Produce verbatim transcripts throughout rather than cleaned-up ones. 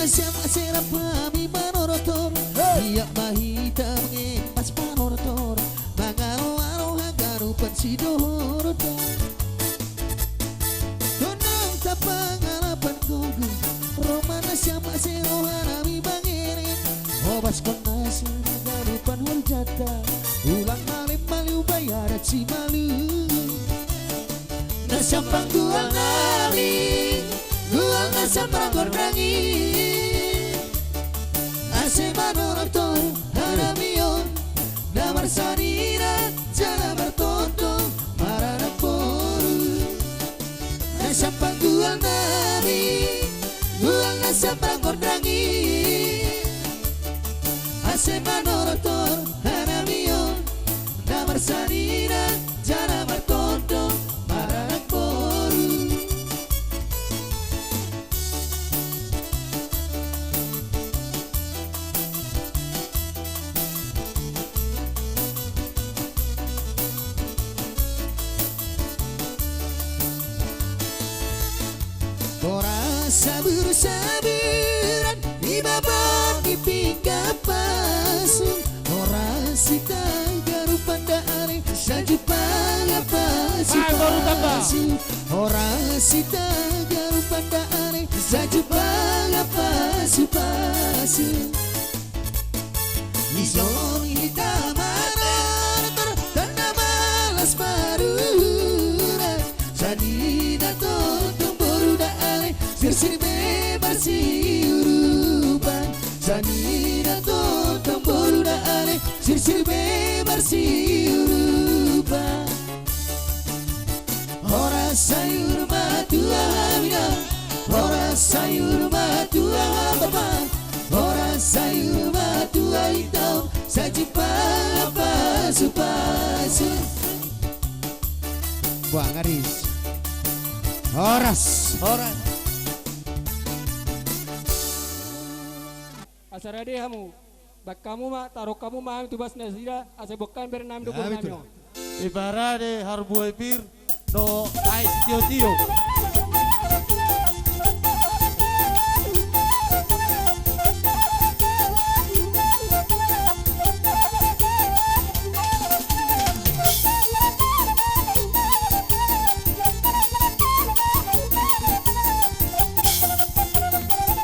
Siap serap hami manortor. Hei. Ia ma hita mengemas manortor, mangaloalo haganupan sidohorta. Donang tapangalapan gogo, ro ma na siap seroha nami mangiring. Hobaskon nasa haganupan horjata, ulang malem maliu bai adat simalungun. Na siap panggual nami, gual na siap ragor nangin. Ase manortor hanami on, na marsanina jala martondong maranak boru. Na siap panggual nami, gual na siap ragor nangin. Ase manortor hanami on, na marsanina jala martondong maranak boru. Horas sabur saburan, di baba ni pinggan pasu. Horas hita garu panda ale, sajumpang pasu. Hai, boru tamba. Pasu. Horas hita garu panda ale, sajumpang pasu, pasu. Dison hita manortor, tanda malas marurat. Sanina tongtong boru da ale, sirsir be marsiurupan. Sanina tongtong boru da ale, sirsir be marsiurupan. Horas sayur matua hami na, horas sayur matua bapa, horas sayur matua hita on, sajumpang pasu-pasu. Buang aris. Horas. Horas. Asa rade hamu, baen hamu ma, taruhon hamu ma hami tu bas nasida, asa boan hami bere nami dohot boru nami on. Iparade harbue pir dohot aek sitio-tio.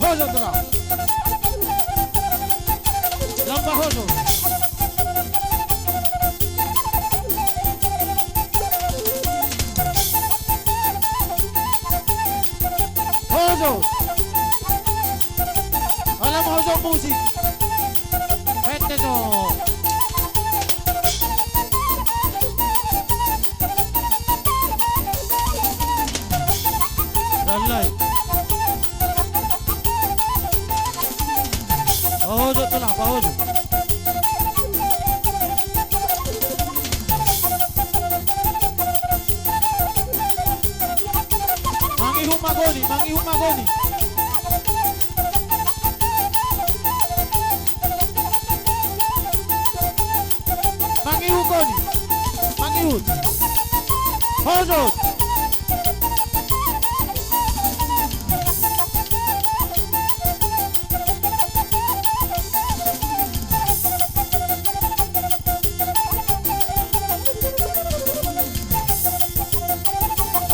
Hojo, tulang. Lamba hojo. Hojo. Alam hojo musik. Pete jo. Dalai. Pahojo, tulang, pahojo. Mangihut ma goni, mangihut ma goni. Mangihut goni. Mangihut. Hojo.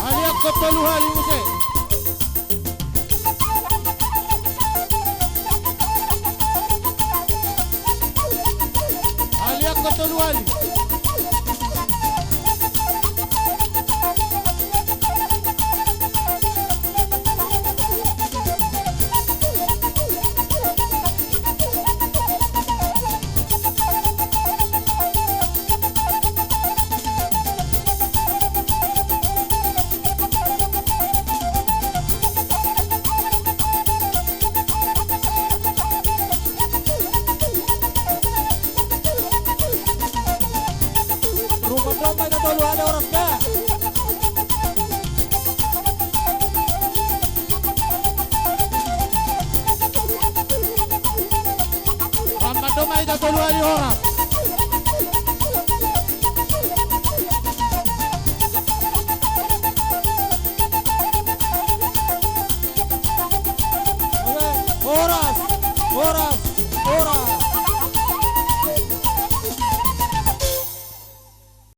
Aliangkon tolu hali muse. Aliangkon tolu hali. Ruma domba hita tolu ale, horas da. Ruma domba hita tolu ale, horas.